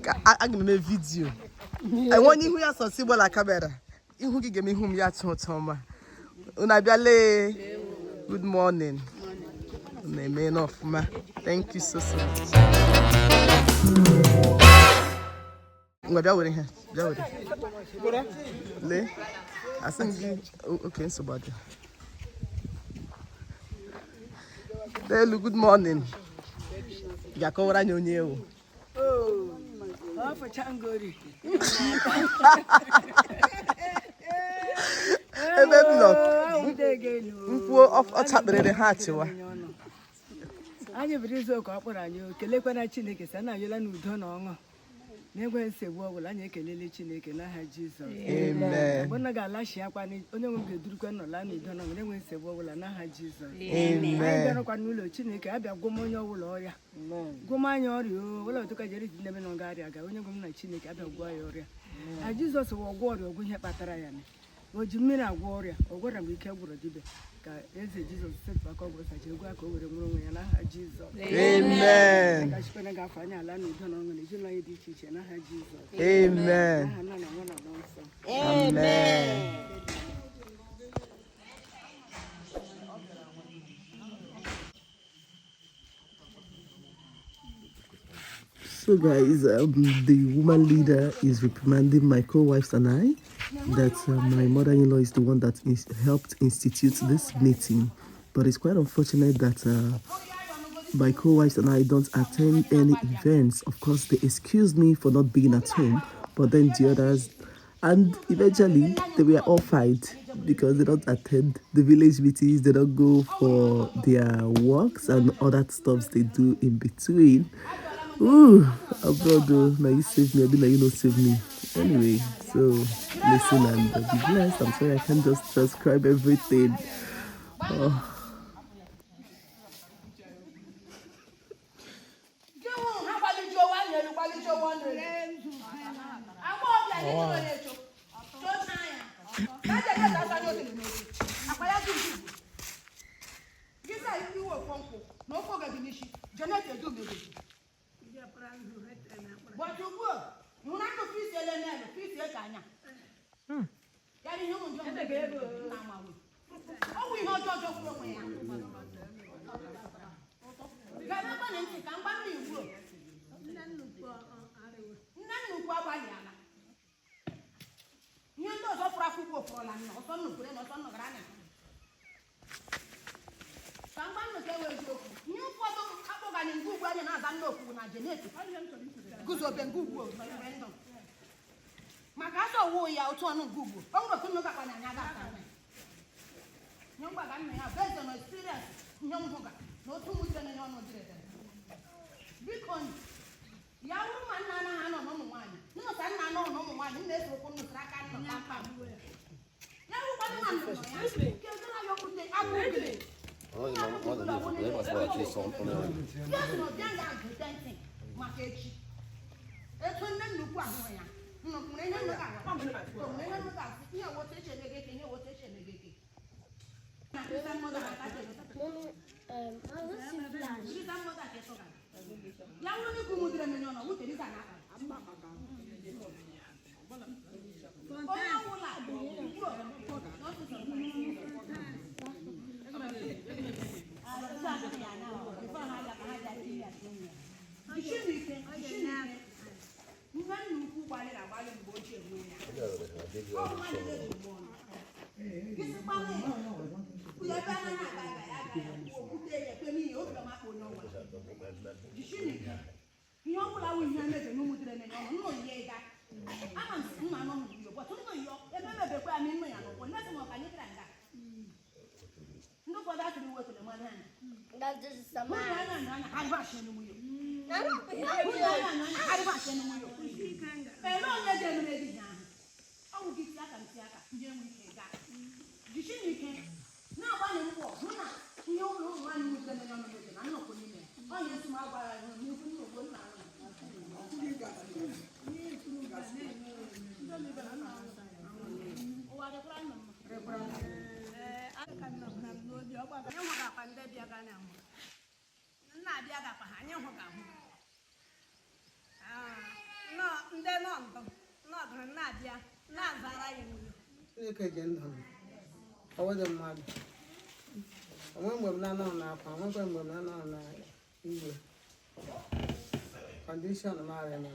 Aga m eme video. Enwe onye ihu ya sọsọ igbo na camera. Ihu gị ga-eme ihu m ya atọ ụtọ ọma. Unu abịala ee. Good morning. Unu emeela ọfụma. Thank you so so much. Ngwa bịa were ihe, bịa were. Lee, asị m gị okay nsogbu adị. Elu, good morning. Ị ga-akọwara anyị onye ị wụ. Ebe m nọ, m kwuo ọ chakpịrịrị ha achịwa. Anyị bụrụ izu ụka ọ kpọrọ anyị, kelekwana Chineke sị na anyụla n'udo na ọṅụ na-enweghị nsogbu ọbụla. Anyị ekelele Chineke n'aha Jizọs. Amen. Mgbe na ga-alachi akwa, onye nwe m ga-edurukwa nnọla n'udo na ọṅụ na-enweghị nsogbu ọbụla n'aha Jizọs. Anyị Amen. bịarakwa n'ụlọ Chineke abịa gwọm onye ọbụla ọrịa, gwọm anyị ọrịa o ụlọ otu ka jere iji neme na nga arịa ga onye nwe m na Chineke abịa gwọọ ya ọrịa na Jizọs wụ ọgwọ ọrịa, ọgwụ ihe kpatara ya na o ji mmiri agwọ ọrịa, ọ gwara mgbe ike gwụrụ dibịa ka eze Jizọs setịpụ aka ọgwụ sacha egwu aka o were nwere onwe ya n'aha Jizọs. Amen. Gachikwana gị afọ anyị ala n'udo na ọṅụ na ezinụlọ anyị dị iche iche n'aha Jizọs. Amen. N'aha Nna na Nwa na Mmụọ Nsọ. Amen. So guys, the woman leader is reprimanding my co-wives and I that my mother-in-law is the one that helped institute this meeting. But it's quite unfortunate that my co-wives and I don't attend any events. Of course, they excused me for not being at home, but then the others, and eventually they were all fined because they don't attend the village meetings, they don't go for their works and other stuff they do in between. Ooh, abroad though, now you save me, I mean, now you don't save me. Anyway, so listen and be blessed. I'm sorry I can't just transcribe everything. Oh. Nne nnukwu agbalịala ihe ndị ọzọ fụrụ afọ ugbo fụrụla nna ọsọ nnukwure na ọsọ nnọgara na ka mgba nnukwu ewe eziokwu. Ihe ụfọdụ akpọganye ngwa ugbo anyị na-aza nna okwu na jeneti guzobe ngwa ugbo ndụ maka asọ owu ya otu ọnụ ngwa ugbo ọ nwere otu nnukwu akpanya anya ga-ata nye mgbaga nna ya based on experience nye ngwụga na otu ụmụ na ọnụ dịrị biko. Ya bụrụ ma nna anaghị anọ n'ụmụ nwaanyị nnụsa nna anọ n'ụmụ nwaanyị nna eso okwu nnụsara aka nnọ kpamkpam ya bụrụkwanụ na nnụnụ ya kezira ya okwute agụ ugele maka echi etu nne nnukwu ahụrụ ya nwere ihe nnukwu agwa nwere ihe nnukwu asị ihe wote echi emegeke ihe wote echi emegeke. Mommy, I want to see flash. Ya bụrụ na ikwu mụdịrị emenye ọnọ wutere ịza na onye ọbụla nne nna ukwu gbalịrị agbalị mgbe ochie nwee ya ọ bụ mmadụ na-eji mgbe ọnụ gịsịkwanụ ya ebe anaghị aga aga ya aga ya okwute ya ekpe n'ihi obiọma akpa onye ọbụla jisie ike ihe ọbụla wụ ihe mebe na ụmụdịrị emenye ọnụ nnụ ya ịga ama m nna anọ hụrụ ya ụbọchị nnụ ya ebe mebekwa ya ma nnụ ya n'ụkwụ nne sị m ọka anyị gara nga ndị ụfọdụ asịrị wetara mmanụ anya. That is some hụ man. anya anya anya arịba asị n'ụmụ ya. Nana, hụ anya anya anya arịba asị n'ụmụ ya. Ele onye ga-emere gị ihe ahụ ọ wụ gị si aka nsị aka ndị enwe ike gaa jisie n'ike na-agbalị mbọ hụ na ihe ụlọ ụmụ nwaanyị nwute menye ọnụ mebe na nnọkọ n'ime ya onye nsị m agwara ya n'ihu nna ogbo nna anụ. Ụwa dịkwara nna mma. Anyị hụgakwa ndị bịaga na mbụ nna abịa gakwa ha anyị hụga ahụ. Nnọdụ nnọdụ na-abịa na-azara ya nwunye. Chineke ji ndụ m, ọwụdị mmadụ. Onwe mgbe m na-anọghị n'akwa, onwekwe mgbe m na-anọghị na iwe. Condition m arịa na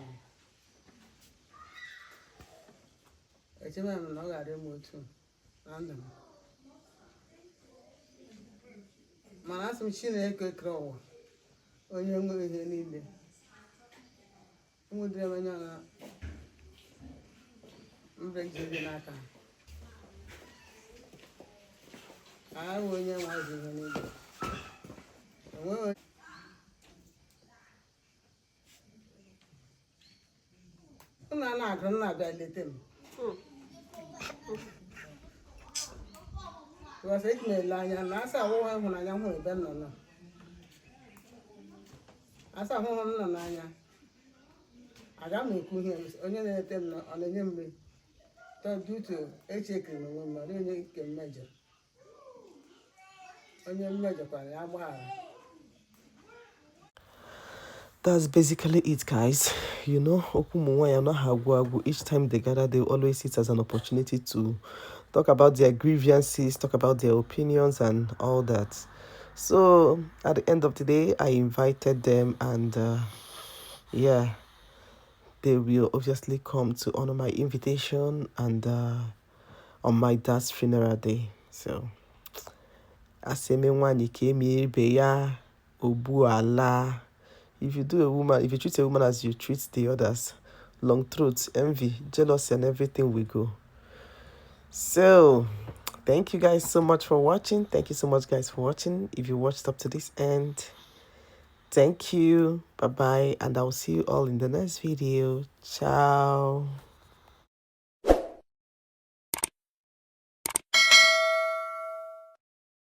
echebe m na ọ ga-adị m otu na ndụ m. Mana asị m Chineke kere ụwa, onye nwe ihe niile. Enwedịrị m onye na mbe ji dị n'aka. Ahụ onye nwe azụ ihe niile. Enweghị nna na-agụ nna abịa leta m. Because eji m ele anya na asa ahụhụ ịhụnanya m hụrụ ebe m nọ nọ. Asa ahụhụ m nọ n'anya. Aga m ekwu ihe onye na-eleta m ọ na-enye m mmiri. Due to echekiri m onwe m, ọ dịghị onye nke m mejọrọ. Onye m mejọkwara ya gbaghara. That's basically it, guys. Okwu ụmụ nwanyị anaghị agwụ agwụ. Each time they gather, they always see it as an opportunity to talk about their grievances, talk about their opinions, and all that. So at the end of the day, I invited them, and yeah, they will obviously come to honor my invitation and on my dad's funeral day. So, asị eme nwanyị ka eme ibe ya ogbu ala. If you do a woman, if you treat a woman as you treat the others, long throat, envy, jealousy, and everything will go. So, thank you guys so much for watching. Thank you so much, guys, for watching. If you watched up to this end, thank you. Bye bye, and I'll see you all in the next video. Ciao.